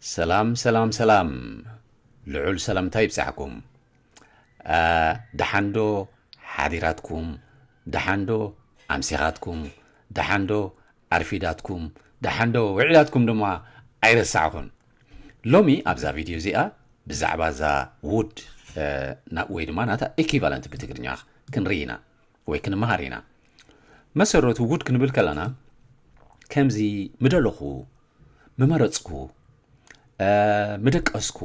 ሰላም ሰላም ሰላም፣ ልዑል ሰላምታ ይብጻሕኩም። ደሓንዶ ሓዲራትኩም? ደሓንዶ ኣምሲኻትኩም? ደሓንዶ ኣርፊዳትኩም? ደሓንዶ ውዒላትኩም ድማ ኣይረሳዕኹን። ሎሚ ኣብዛ ቪድዮ እዚኣ ብዛዕባ እዛ ውድ ወይ ድማ ናታ ኢኪቫለንት ብትግርኛ ክንርኢ ኢና ወይ ክንመሃር ኢና። መሰረቱ ውድ ክንብል ከለና ከምዚ ምደለኹ፣ ምመረጽኩ፣ ምደቀስኩ፣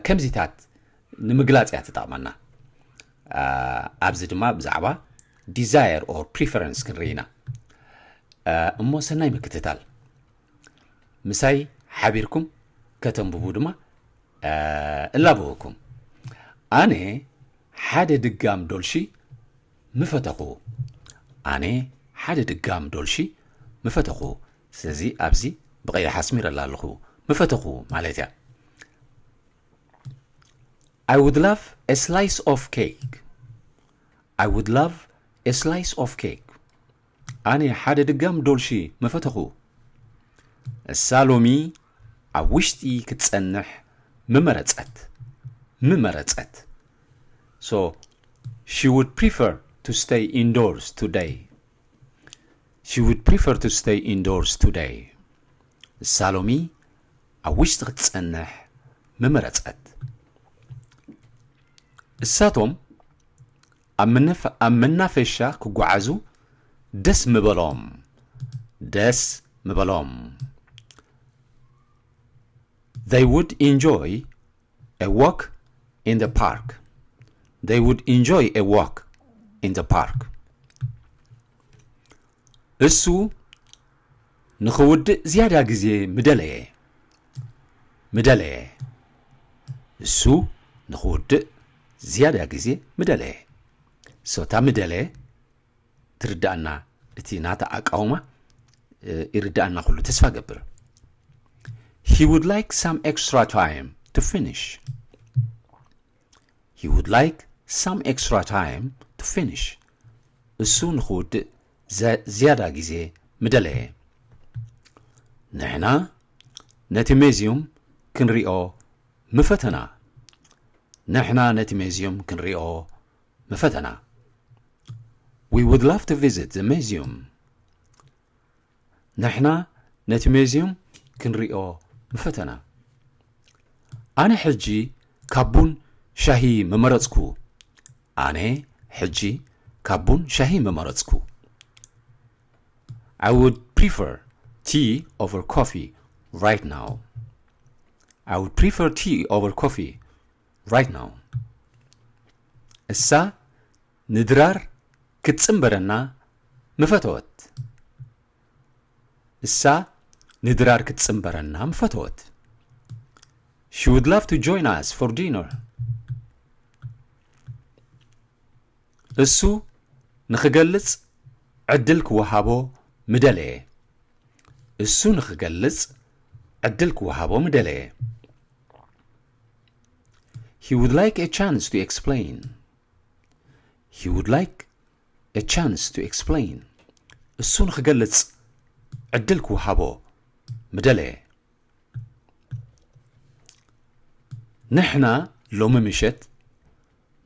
ከምዚታት ንምግላጽ እያ ትጠቕመና። ኣብዚ ድማ ብዛዕባ desire or preference ክንርኢ ኢና። እሞ ሰናይ ምክትታል። ምሳይ ሓቢርኩም ከተንብቡ ድማ እላበወኩም። ኣነ ሓደ ድጋም ዶልሺ ምፈተኹ። ኣነ ሓደ ድጋም ዶልሺ ምፈተኹ። ስለዚ ኣብዚ ብቐይሕ ኣስሚረላ ኣለኹ። ምፈተኹ ማለት እያ። I would love a slice of cake. I would love a slice of cake. ኣነ ሓደ ድጋም ዶልሺ ምፈተኹ። እሳ ሎሚ ኣብ ውሽጢ ክትጸንሕ ምመረጸት። ምመረጸት። So, she would prefer to stay indoors today. She would prefer to stay indoors today. እሳ ሎሚ ኣብ ውሽጢ ክትጸንሕ ምመረጸት። እሳቶም ኣብ መናፈሻ ክጓዓዙ ደስ ምበሎም። ደስ ምበሎም። They would enjoy a walk in the park. They would enjoy a walk in the park. እሱ ንኽውድእ ዝያዳ ግዜ ምደለየ። ምደለየ። እሱ ንኽውድእ ዝያዳ ግዜ ምደለየ። ሶታ ምደለየ ትርዳእና፣ እቲ ናታ ኣቃውማ ይርዳእና ኩሉ ተስፋ ገብር። He would like some extra time to finish. He would like some extra time to finish. እሱ ንኽውድእ ዝያዳ ግዜ ምደለየ። ንሕና ነቲ ሜዝዩም ክንሪኦ ምፈተና። ንሕና ነቲ ሜዝዩም ክንሪኦ ምፈተና። We would love to visit the museum. ንሕና ነቲ ሜዝዩም ክንሪኦ ምፈተና። ኣነ ሕጂ ካብ ቡን ሻሂ ምመረጽኩ። ኣነ ሕጂ ካብ ቡን ሻሂ ምመረጽኩ። I would prefer tea over coffee right now. I would prefer tea over coffee right now. እሳ ንድራር ክትጽንበረና ምፈተወት። እሳ ንድራር ክትጽንበረና ምፈተወት። She would love to join us for dinner. እሱ ንኽገልጽ ዕድል ክወሃቦ ምደለየ። እሱ ንኽገልጽ ዕድል ክወሃቦ ምደለየ። He would like a chance to explain. He would like a chance to explain. እሱ ንኽገልጽ ዕድል ክወሃቦ ምደለየ። ንሕና ሎሚ ምሸት፣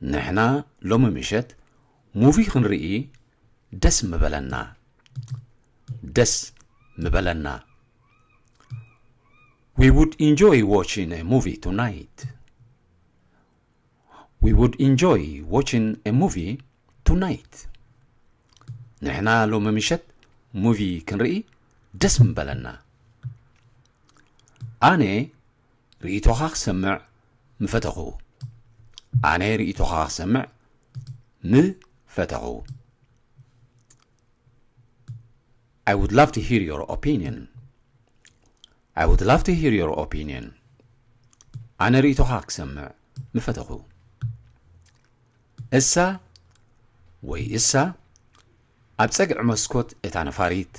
ንሕና ሎሚ ምሸት ሙቪ ክንርኢ ደስ ምበለና። ደስ ምበለና። We would enjoy watching a movie tonight. We would enjoy watching a movie tonight. ንሕና ሎሚ ምሸት ሙቪ ክንርኢ ደስ ምበለና። ኣነ ርእይቶኻ ክሰምዕ ምፈተኹ። ኣነ ርእይቶኻ ክሰምዕ ምፈተኹ። I would love to hear your opinion. I would love to hear your opinion. ኣነ ርእይቶኻ ክሰምዕ ምፈተኹ። እሳ ወይ እሳ ኣብ ጸግዒ መስኮት እታ ነፋሪት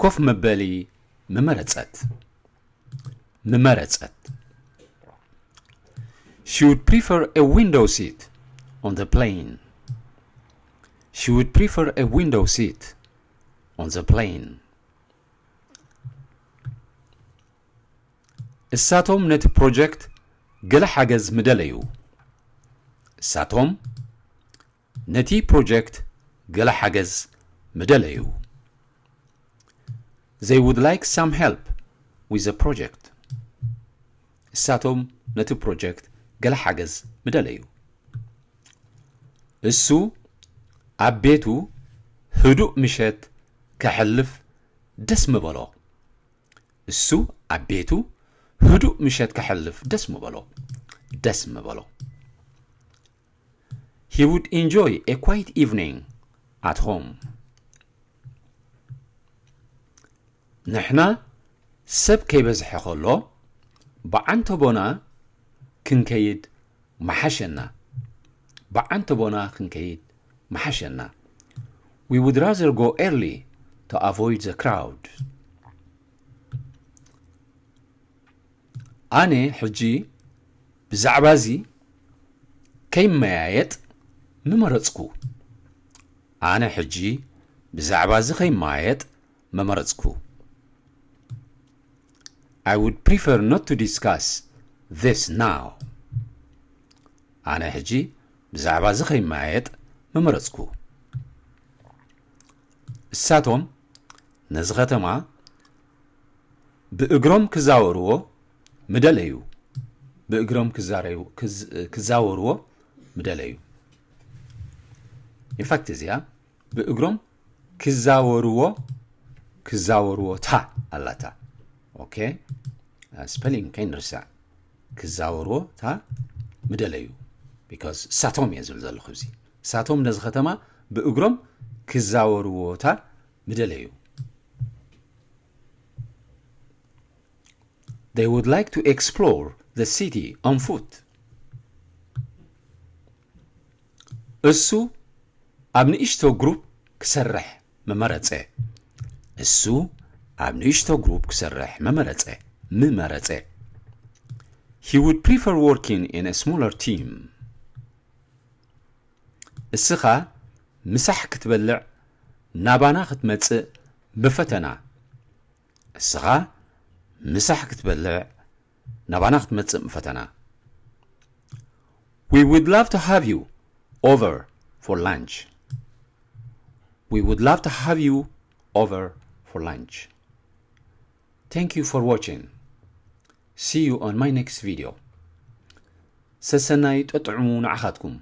ኮፍ መበሊ ምመረጸት። ምመረጸት። She would prefer a window seat on the plane. She would prefer a window seat on the plane. እሳቶም ነቲ ፕሮጀክት ገለ ሓገዝ ምደለዩ። እሳቶም ነቲ ፕሮጀክት ገለ ሓገዝ ምደለዩ። They would like some help with the project. እሳቶም ነቲ ፕሮጀክት ገለ ሓገዝ ምደለዩ። እሱ ኣብ ቤቱ ህዱእ ምሸት ከሕልፍ ደስ ምበሎ። እሱ ኣብ ቤቱ ህዱእ ምሸት ከሕልፍ ደስ ምበሎ። ደስ ምበሎ። He would enjoy a quiet evening at home. ንሕና ሰብ ከይበዝሐ ከሎ ብዓንተቦና ክንከይድ መሓሸና። ብዓንተቦና ክንከይድ መሓሸና። We would rather go early to avoid the crowd. ኣነ ሕጂ ብዛዕባ እዚ ከይመያየጥ ምመረጽኩ። ኣነ ሕጂ ብዛዕባ እዚ ከይመያየጥ ምመረጽኩ። I would prefer not to discuss this now. ኣነ ሕጂ ብዛዕባ እዚ ከይመያየጥ ምመረጽኩ። እሳቶም ነዚ ከተማ ብእግሮም ክዛወርዎ ምደለዩ። ብእግሮም ክዛረዩ- ክዝ- ክዛወርዎ ምደለዩ። ኢንፋክት እዚኣ ብእግሮም ክዛወርዎ ክዛወርዎ ታ ኣላታ። ኦኬ፣ ስፐሊንግ ከይንርሳዕ። ክዛወርዎ ታ ምደለዩ። ቢካዝ እሳቶም እየ ዝብል ዘለኹ። እዚ እሳቶም ነዚ ከተማ ብእግሮም ክዛወርዎ ታ ምደለዩ። They would like to explore the city on foot. እሱ ኣብ ንእሽቶ ግሩፕ ክሰርሕ ምመረጸ። እሱ ኣብ ንእሽቶ ግሩፕ ክሰርሕ ምመረጸ። ምመረጸ። He would prefer working in a smaller team. እስኻ ምሳሕ ክትበልዕ ናባና ክትመጽእ ምፈተና። እስኻ ምሳሕ ክትበልዕ ናባና ክትመጽእ ምፈተና። We would love to have you over for lunch. We would love to have you over for lunch. Thank you for watching. See you on my next video. ሰሰናይ ጠጥዑሙ ንዓኻትኩም።